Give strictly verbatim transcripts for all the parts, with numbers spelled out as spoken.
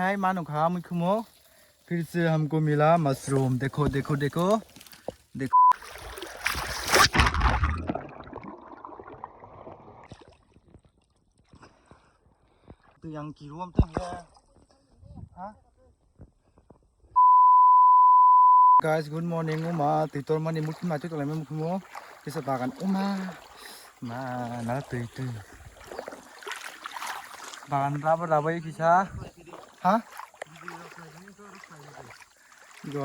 Hai manu kha mui khumo. फिर से हमको मिला मशरूम। देखो, देखो, देखो, देखो। Twi ang kiruam tong ya. Ha? Guys, good morning. Uma, twi tor mani mukti ma twi tolai mukti mo. Kisa bagan. Uma. Ma, na twi twi. Bagan raba raba kisa. Ha? Go,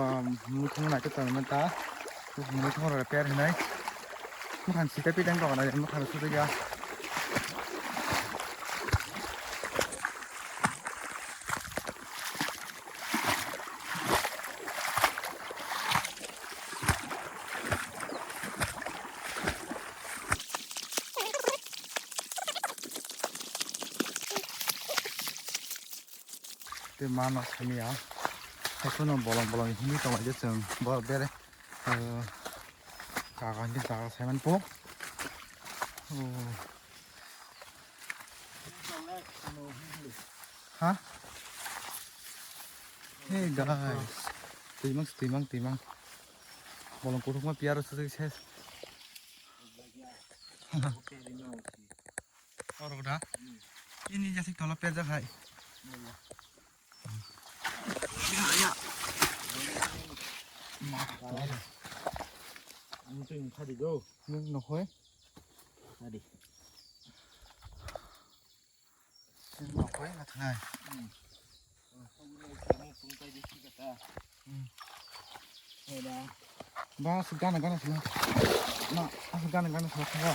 muthung nai to tong ta. Muthung ro per hinai. Muthang sita pi dang dong na, muthang su ya. Tei mano samiya. Haikhe no bolong bolong himwi tonglaide chwng. Bo bere, eh, kaga himwi jaga saiman po. Oh. Ha? Hey guys. Twimang, twimang, twimang. Bolong kuthukma piyaro sujui ses. Orok da? Ini jasik tola perjak hai. Ya, ya. Ma, tola. Ang tuh yung kadi go. Yung nokhoi. Kadi. Yung nokhoi na thangai. Hmm. Ba, aswk gana gana sina. Na, aswk gana gana sina thangwa.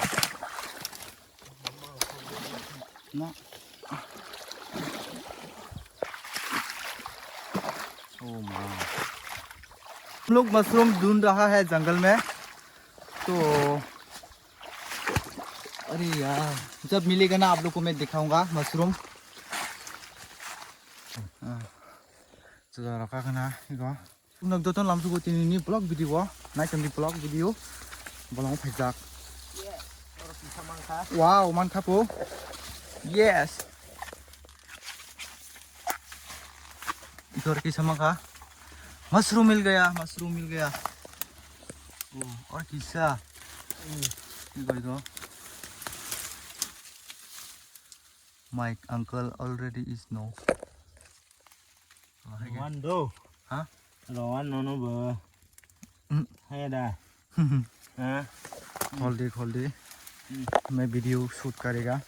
Na. Oh ma. हम लोग मशरूम ढूंढ रहा है जंगल में, तो अरे यार, जब मिलेगा ना आप लोग को मैं दिखाऊंगा मशरूम। हाँ। Chwla rok kha khna ego. Nok joto lamsugo tini ni vlog video o. Naitong di vlog video. Bolong phaijak. Wow, man kha po. Yes. Ito kisa man kha. Mushroom mil gaya, mushroom mil gaya. Oh, aur kisa. Ego, ego. My uncle already is no. Rowan do. Ha? Rowan nono bo. Hmm. Hai da. Ha? Khol di, khol di. Hmm. Main video shoot karega.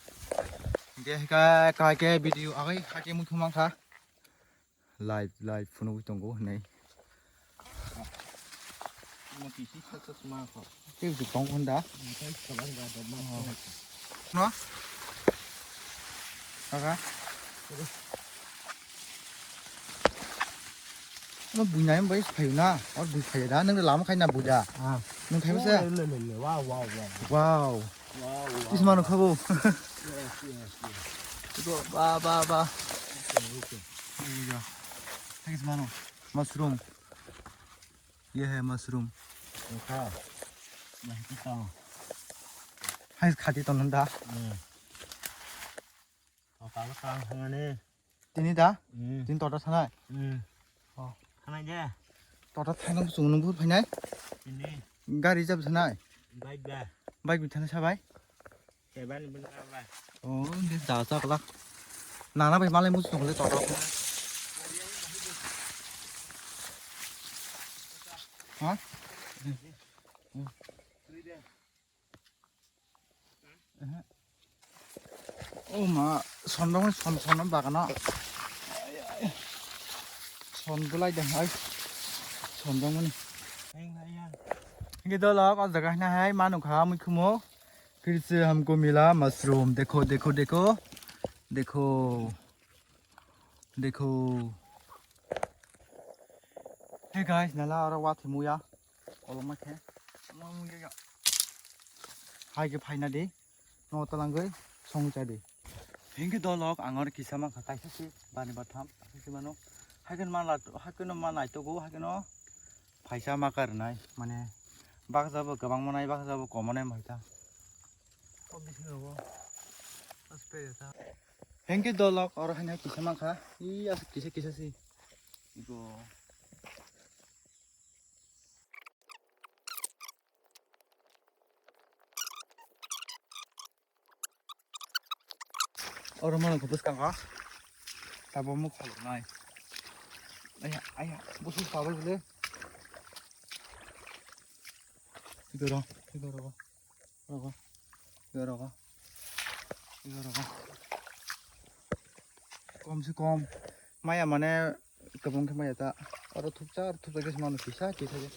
Ke ka, ka ke video agai ka ke mui khumang kha. Live, live phunugwi tongo hinwi. Omo kisi saksa sma kho. Tei bwswk tong hwn da? Tei sabar ga da ma kho. No? Kaka? Omo buinai bai phaio na? Or bui phaio da? Nang lama khai na bui da? Ah. Nang khai masa? Le, le, le, le. Wow, wow, wow. Wow. Wow, wow, Is mano wow. Khabo. Yes, yes, yes. Go, ba, ba, ba. Okay, okay. Thanks, mano. Mushroom. Ye hai mushroom. Ekha. Nahi kita. Hai khati ton da. Hmm. Total kang hangane. Tini da? Hmm. Tini total sanai. Hmm. Oh. Sanai je. Total thainang sung nung bur phainai. Tini. Gari jab sanai. Bike ba. Bike bi thana sabai. Seven bin ba. Oh, ini da sa kelak. Nana bai malai musu tong le total. Ha? Oh ma, sondong ni son son bagano. Son bulai de hai. Sondong ni. Ini dolok o jaga hina hai manu kha mui khumo. फिर से हमको मिला मशरूम। देखो, देखो, देखो। देखो। देखो। Hey guys, nala aro wa thimuya. Koloma khe. Hai khe phaina di. No talangwi songwi cha di. Hinkhe dolok ang oro kisa mankha kaisa se bani batham kaisa se mano. Haikhe ma la haikhe no ma naitogo haikhe no phaisa ma karnai mane baksa bo kwbang manai baksa bo kom manai maitha. O bisingo bo spray ta. Hengke dolok oro haino kisa mankha. I aswk kisa kisa si. Igo. Oro mano kho bwskango. Tabo muk kholok nai. Aya, aya, busu sabai bole. Igo ro, igo ro. Rogo. Igo rogo. Igo rogo. Kom se kom. Maya mane kwbang khe maya ta. Oro thupsa, thupsa khe mano kisa, kisa khe.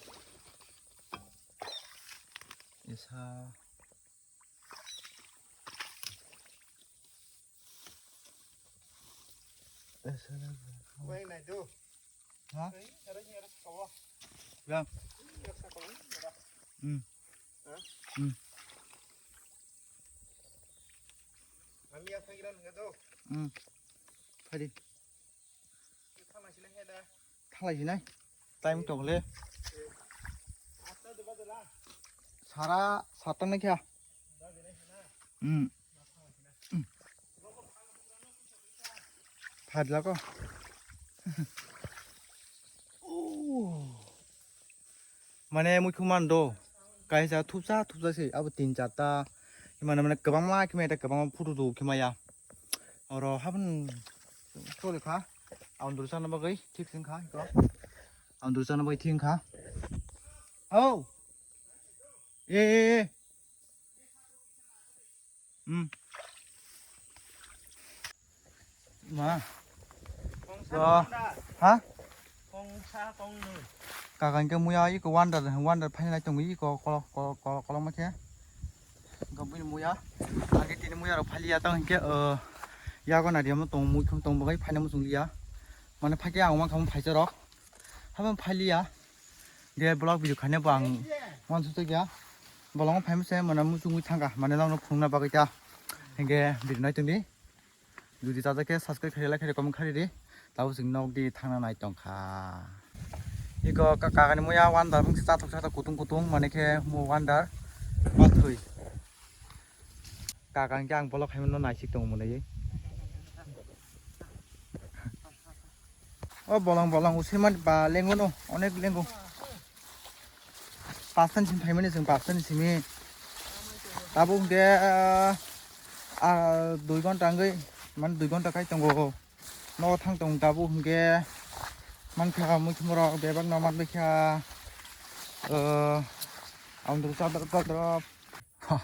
Isa. Weng nai do. Ha? Weng. Hmm. Ha? Hmm. Ami apa kira nggak do? Hmm. Tadi. Thanglai sinai. Time tong le. Sara sata na kya? Hmm. Phadla ko. Mane mui khum man do. Kaisa thupsa thupsa se abo tin charta. Mane mane kwbangma khima eta kwbangma photo do khima ya. Oro habun chole kha. Aundru chana bagwi thik sing kha iko. Aundru chana bagwi thik kha. Oh. E e e. Hmm. Ma. Kongsa Wah. Kongda. Ha? Kongsa kongni. Kakan ke muya iko wonder wonder phainai tongo iko kolo kolo kolo kolo ma khe. Gabini muya. Age tini muya rok phaliya tang ke yago na diam tong mui khum tong bagai phaina muchung liya. Mane phake ang mang kham phaisa rok. Hama phaliya. De vlog video khane bo ang wan su ya. Bolong phaima se mane muchungwi thangkha mane longno phunukna bagwi ta. Hingke video nai tongdi. Jodi chajak khe subscribe khaidi like khaidi comment khaidi. Tabo chwng nok di thangna nai tongkha. Iko kakani muya wonder mungsa chathok chathok kutung kutung mane khe mo wonder bathwi. Kakang khe ang bolok khaimano naisik tongo mwnwi. O bolong bolong usimani ba lengo no onek lengo. Pastan sim phaimani chwng pastan simi. Tabuk hwnkhe ah, ah, dui gonta wngwi mane dui gonta kai tongo. Nogo thang tong tabuk hwnkhe mankha muikhumorok bebak no manbaikha. Andro chadra chadra. Ha.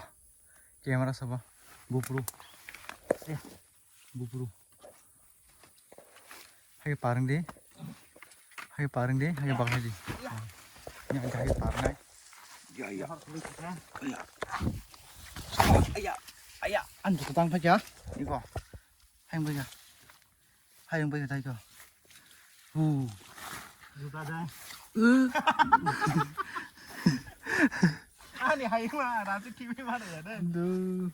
Camera sabo. GoPro. Eh, GoPro. Hai parang di. Hai parang di, hai bakal di. Ya, hai parang. Ya, ya. Ya. Aya, aya, anjing ketang paja. Iko. Hai paja. Hai paja tadi ko. Uh. Juta dah. Uh. Ani hai ma, ratu kimi mana ya deh. Duh.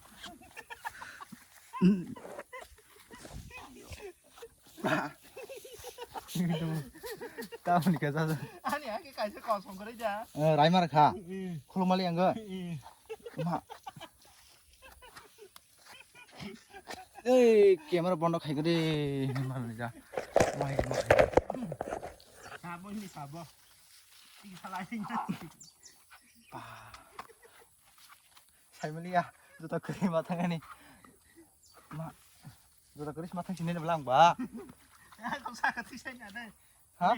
Tamoni kaisa. Ani hai ke kaisa kosong kore ja. Eh, raimar kha. Eh. Khulumali ang. Eh. Ma. Ei, camera bondo khai gede. Ni mal ja. Mai mo. Sabo ni sabo. Ti salai. Ba. Saimaliya, juta kwrwi ma thangani. Ma, juta kwrwi ma thang sinai bwla ang ba. Kok saka tisai na de. Ha?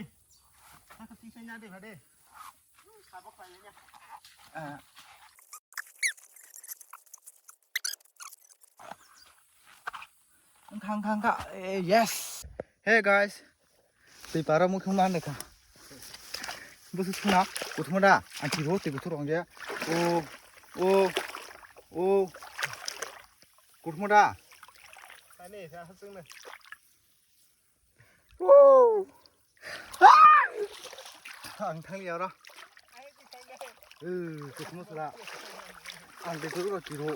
Saka tisai na de ba de. Sabo khlai ya. Ah. Wngkha, wngkha, wngkha. Eh, yes. Hey guys. Twi paro mukhung ma nukha. Busu suna kuthuma da. Ang twi ro twi kuthur ong ya. O, o, o. Kuthuma da. Ani sa hasung na. Woo. Ang thang ya ro. Eh, kuthuma sura. Ang de duru kiro.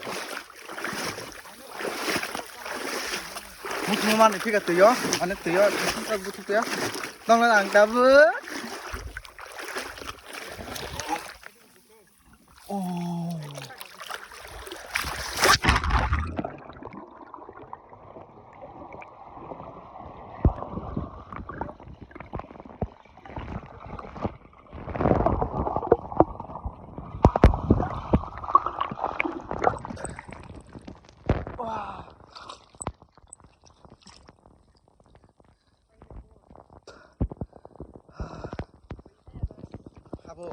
Muthung mani phika tuyo, ane tuyo, buthuk tuyo. Tong ang tabu. Oh. Mui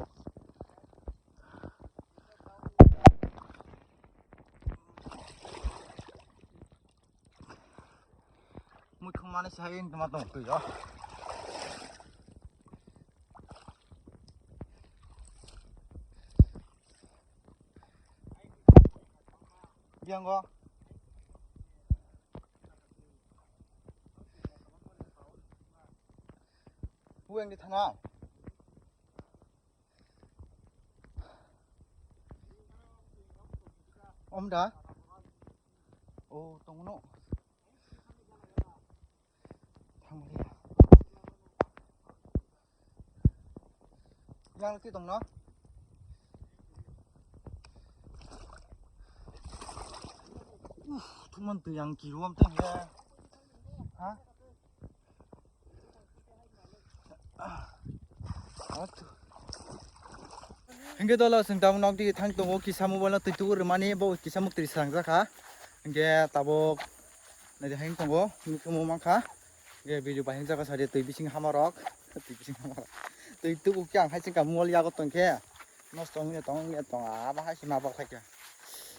khumani sai tongma tong twi o. Yang go. Pueng di thana. Om da. O tongno. Yang laki tongno. Uh, thuman tu yang kiruam teng ya. Ha? Hingke dolo chwng tabuk nok digi thang tongo, kisa mobile no twi tubu rwmani, bo kisa muktwi swngjak kha. Hingke tabuk naidi hai tongo, nukhumu mankha. Hingke video bahai jaga sadi twi bising hamarok, twi bising hamarok. Twi tubu khe ang hai chwngkha mobile yago tongkhe, nosto wngya tong, wngya tong, abo hai se ma bok khaikha.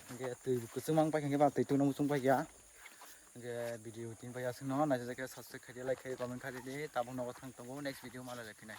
Hingke twi kwchwng mang paikha, hingke ba twi tungno muchung paikha. Hingke video tini paikha chwngno naisajak khe subscribe khaidi, like khaidi, comment khaidi, tabuk nogo thang tongo, next video ma lai khainai.